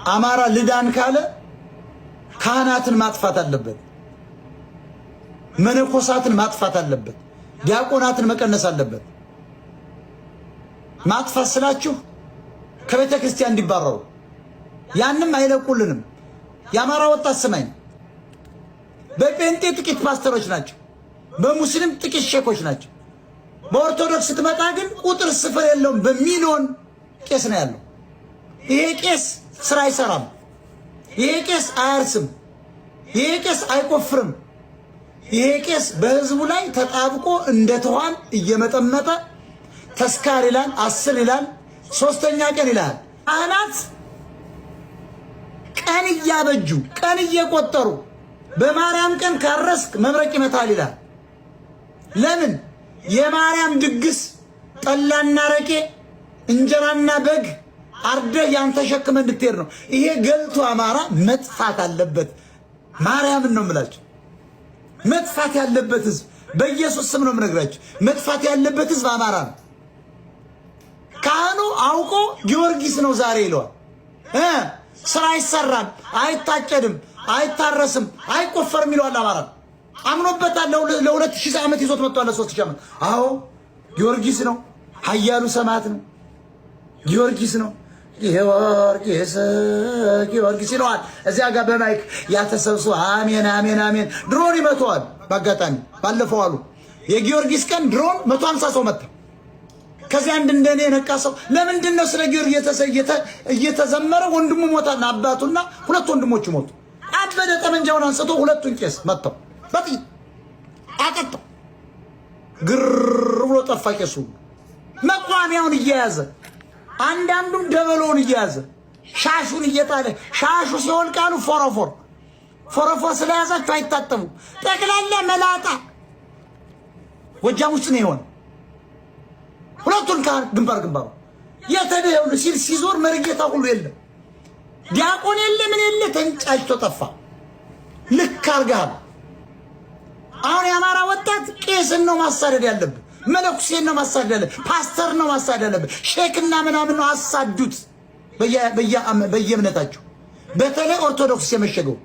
አማራ ልዳን ካለ ካህናትን ማጥፋት አለበት። መነኮሳትን ማጥፋት አለበት። ዲያቆናትን መቀነስ አለበት። ማጥፋት ስላችሁ ከቤተ ክርስቲያን እንዲባረሩ ያንም አይለቁልንም። የአማራ ወጣት ስማኝ፣ በጴንጤ ጥቂት ፓስተሮች ናቸው፣ በሙስሊም ጥቂት ሼኮች ናቸው። በኦርቶዶክስ ስትመጣ ግን ቁጥር ስፍር የለውም። በሚሊዮን ቄስ ነው ያለው። ይሄ ቄስ ስራ አይሰራም። ይሄ ቄስ አያርስም። ይሄ ቄስ አይቆፍርም። ይሄ ቄስ በህዝቡ ላይ ተጣብቆ እንደ ትኋን እየመጠመጠ ተስካር ይላል፣ 10 ይላል፣ ሶስተኛ ቀን ይላል። ካህናት ቀን እያበጁ ቀን እየቆጠሩ በማርያም ቀን ካረስክ መብረቅ ይመታል ይላል። ለምን? የማርያም ድግስ ጠላና ረቄ እንጀራና በግ አርደህ ያን ተሸክመ እንድትሄድ ነው። ይሄ ገልቶ አማራ መጥፋት አለበት። ማርያምን ነው የምላቸው። መጥፋት ያለበት ህዝብ በኢየሱስ ስም ነው የምነግራቸው። መጥፋት ያለበት ህዝብ አማራ ነው። ካህኑ አውቆ ጊዮርጊስ ነው ዛሬ ይለዋል። ስራ አይሰራም፣ አይታጨድም፣ አይታረስም፣ አይቆፈርም ይለዋል። አማራ አምኖበታል። ለ2000 ዓመት ይዞት መጥቷል። ለ3000 ዓመት። አዎ ጊዮርጊስ ነው፣ ኃያሉ ሰማዕት ነው፣ ጊዮርጊስ ነው። ጊዮርጊስ ጊዮርጊስ ይለዋል። እዚያ ጋር በ mic ያተሰብሱ አሜን አሜን አሜን። ድሮን ይመተዋል። በአጋጣሚ ባለፈው አሉ የጊዮርጊስ ቀን ድሮን 150 ሰው መታ። ከዚያ አንድ እንደኔ የነቃ ሰው ለምንድን ነው ስለ ጊዮርጊስ እየተዘመረ ወንድሙ ሞታና አባቱና ሁለት ወንድሞቹ ሞቱ። አበደ። ጠመንጃውን አንስቶ ሁለቱን ቄስ መታው በጥይት አቀጣው። ግር ብሎ ጠፋ ቄሱ መቋሚያውን እየያዘ አንዳንዱም ደበሎውን እየያዘ ሻሹን እየጣለ ሻሹ ሲወልቅ አሉ ፎረፎር ፎረፎር ስለያዛችሁ አይታጠቡ። ጠቅላላ መላጣ ጎጃም ውስጥ ነው የሆነ። ሁለቱን ካህን ግንባር ግንባሩ የተደው ሲል ሲዞር መርጌታ ሁሉ የለም፣ ዲያቆን የለ፣ ምን የለ፣ ተንጫጭቶ ጠፋ። ልክ አድርገሃል። አሁን የአማራ ወጣት ቄስን ነው ማሳደድ ያለብህ፣ መነኩሴን ነው ማሳደድ ያለብህ፣ ፓስተር ነው ማሳደድ ያለብህ፣ ሼክና ምናምን ነው አሳዱት በየእምነታቸው። በተለይ ኦርቶዶክስ የመሸገው